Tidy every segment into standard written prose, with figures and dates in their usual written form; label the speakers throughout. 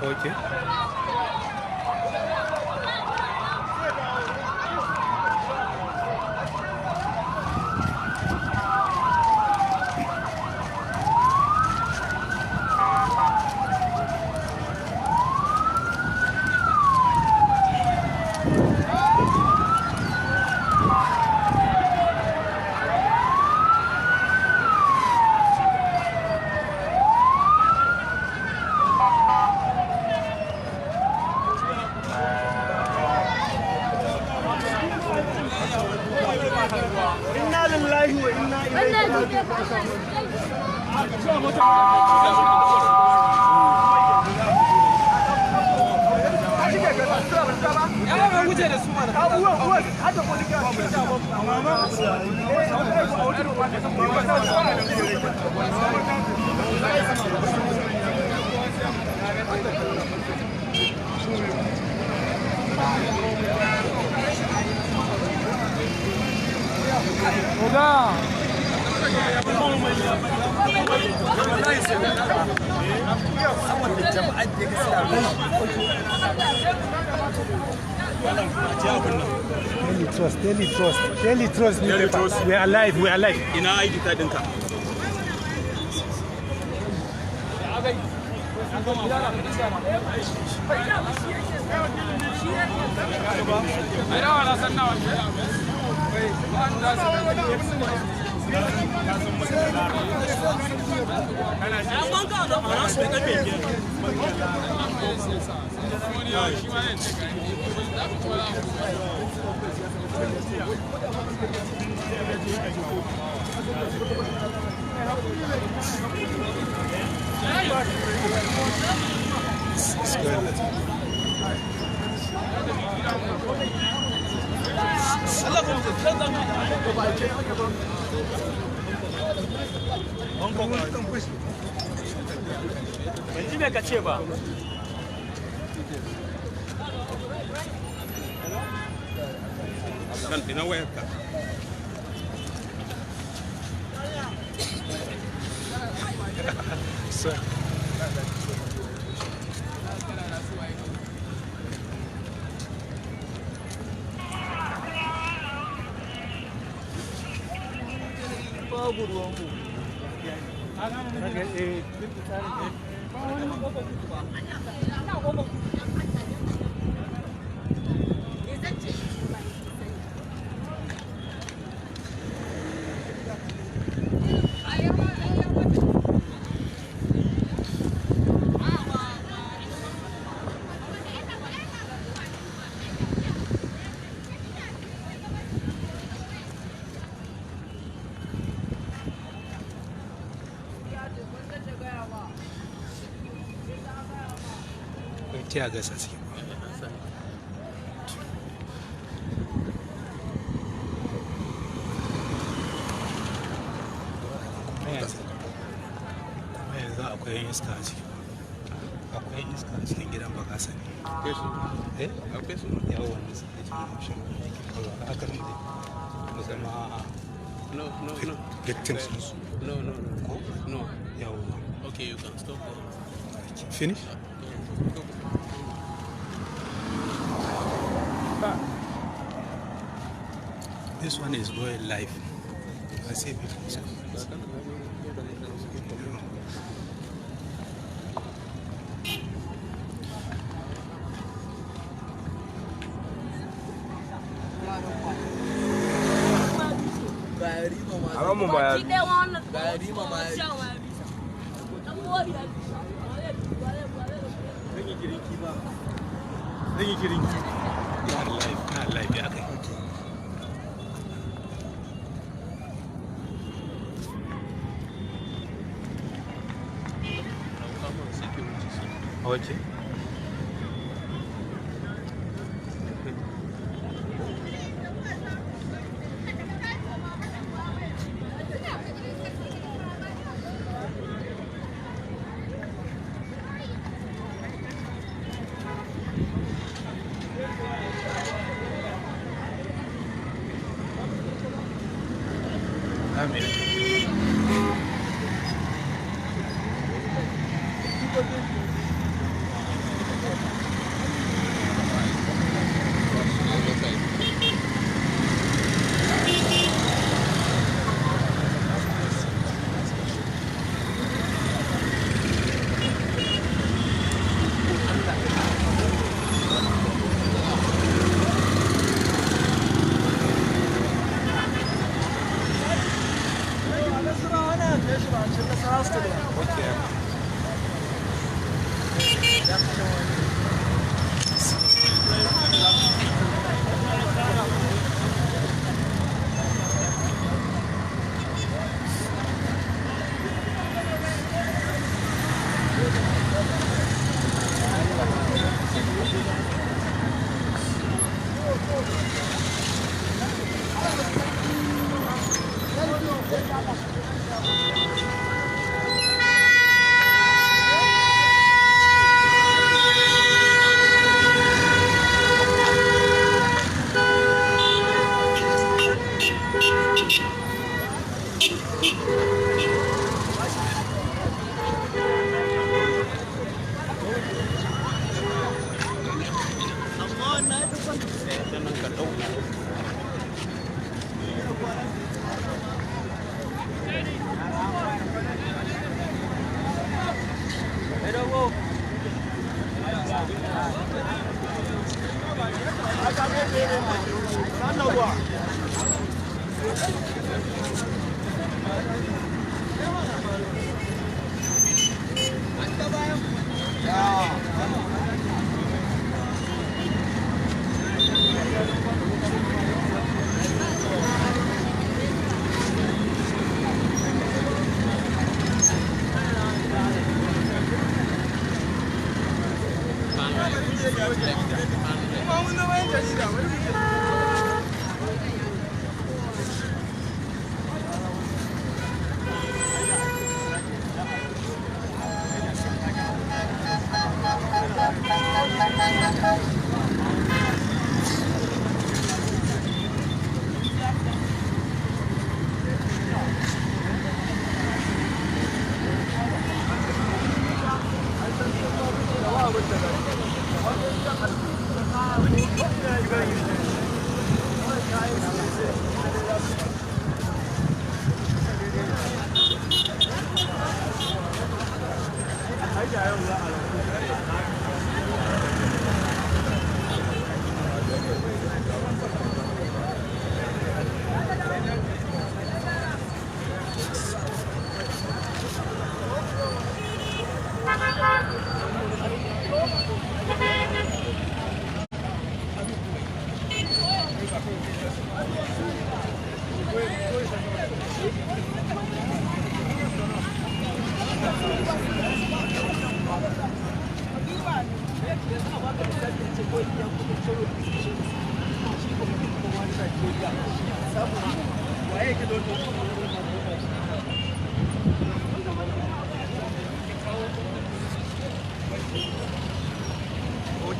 Speaker 1: Okay.
Speaker 2: Inna lillahi wa inna ilaihi
Speaker 1: Daily Trust, Daily Trust, Daily Trust newspaper. We are alive, we are alive.
Speaker 3: Ina ID card ɗinka?
Speaker 2: Ban ji me ka ce ba.
Speaker 3: Kan ina wayarka?
Speaker 1: Sir.
Speaker 2: Babu ruwanmu.
Speaker 1: Okay, Tear gas a ciki. Kuma yanzu akwai yan iska a ciki. Akwai yan iska a cikin gidan, ba ka sani. Eh,
Speaker 3: Akwai su.
Speaker 1: Yawon wanda suke cikin option da ke kawo haka ne mu zama
Speaker 3: No, no, no.
Speaker 1: victims ɗinsu.
Speaker 3: No, no, no.
Speaker 1: Ko?
Speaker 3: No.
Speaker 1: Yawwa.
Speaker 3: Okay, you can stop there.
Speaker 1: Finish.
Speaker 3: Go, go.
Speaker 1: This one is going live. I see people.
Speaker 2: Baki ɗaya wannan.
Speaker 1: Na live, na live ya kai. Okay. Amin. Okay.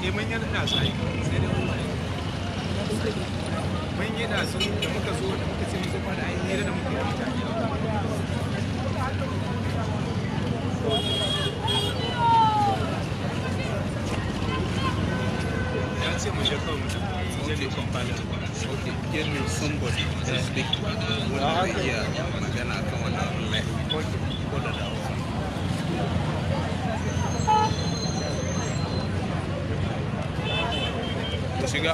Speaker 1: Eh, mun yi da su ai, sai dai mun yi da su da muka zo da muka ce mun zo fara ai hira da muka yi da mutane. Ya ce mu je kawai mu tafi, mu je mu kwamfani.
Speaker 3: Okay, get me somebody to speak wanda zai iya magana akan wannan abin lai ko da dawo. Ku shiga.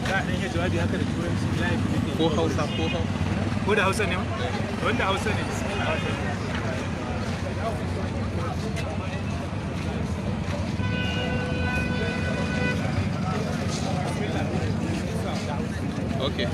Speaker 1: Za a ɗan iya jawabi haka da Turanci live muke.
Speaker 3: Ko Hausa ko Hausa.
Speaker 1: Ko da Hausa ne ma? Wanda Hausa ne, bismillah.
Speaker 3: Okay.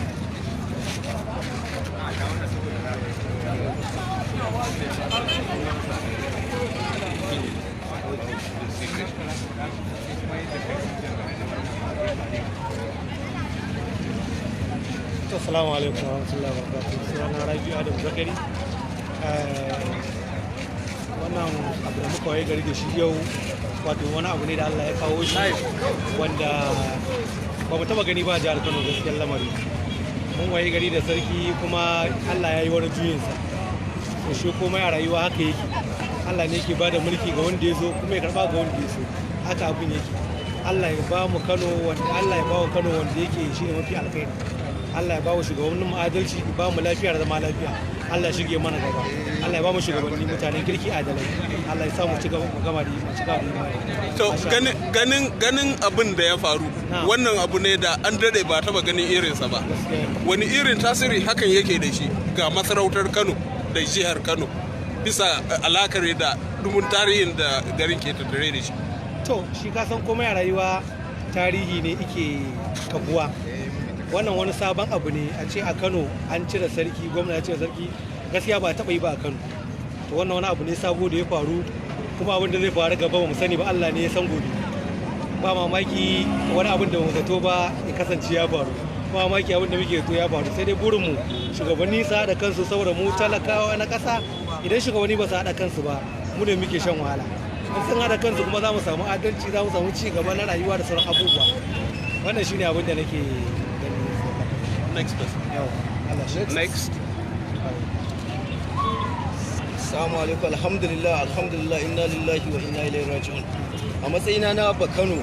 Speaker 4: To, assalamu alaikum warahmatullahi wabarakatuh. Sunana Rabi'u Adam Zakari. Wannan abu da muka waye gari da shi yau, wato wani abu ne da Allah ya kawo shi wanda ba mu taba gani ba a jihar Kano, gaskiyar lamari. Mun waye gari da sarki kuma Allah ya yi wani juyinsa. To, shi komai a rayuwa haka yake. Allah ne yake bada mulki ga wanda ya so kuma ya karba ga wanda ya so. Haka abin yake. Allah ya ba mu Kano wanda Allah ya ba wa Kano wanda yake shi ne mafi alkhairi. Allah ya ba mu shugabannin mu adalci, ya ba mu lafiya da zama lafiya. Allah ya shige mana gaba. Allah ya ba mu shugabanni mutanen kirki, adalai. Allah ya sa mu ci gaba, mu gama da mu cika da imani.
Speaker 3: To,
Speaker 4: Masha
Speaker 3: ganin ganin ganin abin da ya faru,
Speaker 4: Na.
Speaker 3: wannan abu ne da an dade ba taba ganin irinsa ba.
Speaker 4: Gaskiya ne.
Speaker 3: Wani irin tasiri hakan yake da shi ga masarautar Kano da jihar Kano bisa alakar da dumun tarihin da garin ke tattare da shi?
Speaker 4: To, shi ka san komai a rayuwa tarihi ne ike kafuwa. Wannan wani sabon abu ne a ce a Kano an cire sarki, gwamna ya cire sarki, gaskiya ba a taɓa yi ba a Kano. To, wannan wani abu ne sabo da ya faru, kuma abin da zai faru gaba ba mu sani ba, Allah ne ya san gobe. Ba mamaki wani abin da ba mu zato ba ya kasance ya faru. Ba mamaki abin da muke zato ya faru. Sai dai burinmu shugabanni su haɗa kansu, saboda mu talakawa na ƙasa, idan shugabanni ba su haɗa kansu ba, mu ne muke shan wahala. In sun haɗa kansu kuma, za mu samu adalci, za mu samu ci gaba na rayuwa da sauran abubuwa. Wannan shine abin da nake gani.
Speaker 3: Next person.
Speaker 4: Yau Allah shi.
Speaker 3: Next.
Speaker 5: Assalamu alaikum. Alhamdulillah, alhamdulillah, inna lillahi wa inna ilaihi raji'un. A matsayina na ba Kano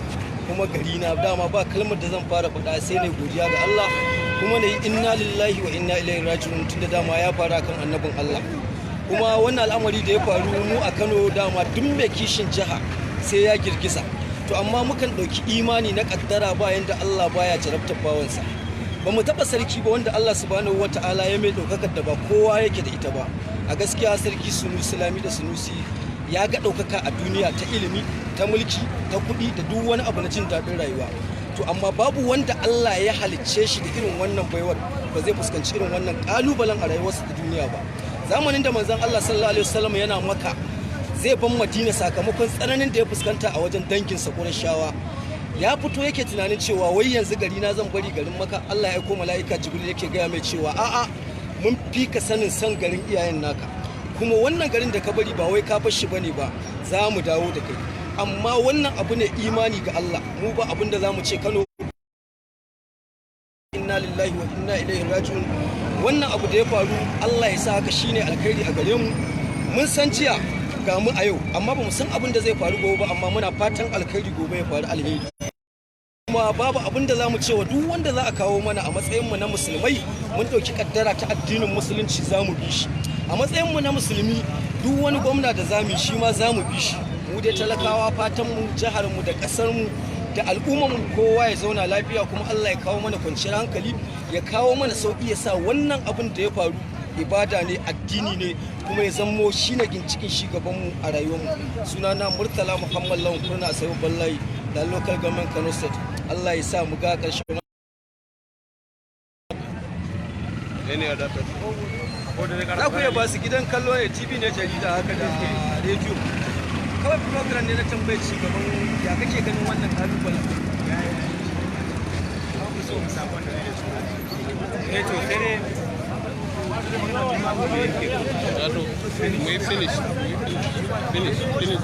Speaker 5: kuma gari na, dama ba kalmar da zan fara faɗa sai ne godiya ga Allah, kuma ne inna lillahi wa inna ilaihi raji'un, tunda dama ya fara kan annabin Allah. Kuma wannan al'amari da ya faru mu a Kano, dama duk mai kishin jiha sai ya girgiza. To, amma mukan ɗauki imani na kaddara, bayan da Allah baya jarabtar bawansa. Ba mu taɓa sarki ba wanda Allah subhanahu wata'ala ya mai ɗaukakar da ba kowa yake da ita ba. A gaskiya Sarki Sunusi Lamido Sunusi ya ga ɗaukaka a duniya, ta ilimi, ta mulki, ta kuɗi, da duk wani abu na jin daɗin rayuwa. To, amma babu wanda Allah ya halicce shi da irin wannan baiwar ba zai fuskanci irin wannan ƙalubalen a rayuwarsa ta duniya ba. Zamanin da manzon Allah sallallahu alaihi wasallam yana Maka zai ban Madina sakamakon tsananin da ya fuskanta a wajen danginsa Qurayshawa, ya fito yake tunanin cewa wai yanzu gari na zan bari, garin Maka. Allah ya aiko mala'ika Jibril yake gaya mai cewa a'a, mun fi ka sanin san garin iyayen naka, kuma wannan garin da ka bari ba wai ka bar shi bane ba, za mu dawo da kai. Amma wannan abu ne imani ga Allah. Mu ba abin da za mu ce Kano, inna lillahi wa inna ilaihi raji'un. Wannan abu da ya faru, Allah ya sa haka shine alkhairi a gare mu. Mun san jiya ga mu a yau, amma ba mu san abin da zai faru gobe ba, amma muna fatan alkhairi, gobe ya faru alheri. Kuma babu abin da za mu ce wa duk wanda za a kawo mana, a matsayinmu na musulmai mun ɗauki kaddara ta addinin musulunci, za mu bi shi. A matsayinmu na musulmi, duk wani gwamna da za mu yi shi ma za mu bi shi. Mu dai talakawa, fatan mu jihar mu da ƙasar mu da al'ummar mu kowa ya zauna lafiya, kuma Allah ya kawo mana kwanciyar hankali, ya kawo mana sauki, ya sa wannan abin da ya faru ibada ne, addini ne, kuma ya zamo shine ginshikin shugabanmu a rayuwarmu. Sunana Murtala Muhammad Lawan Kurna, a sayo Ballayi da Local Government, Kano State. Allah ya sa mu ga ƙarshen.
Speaker 3: Any other person?
Speaker 5: Za ku iya ba su gidan kallo ne, TV ne, jarida haka da rediyo. Kawai program ne na tambayar shugaban, ya kake ganin wannan kalubalen?
Speaker 1: Eh, to sai dai
Speaker 3: Wato, we finish. We finish. Finish. Finish.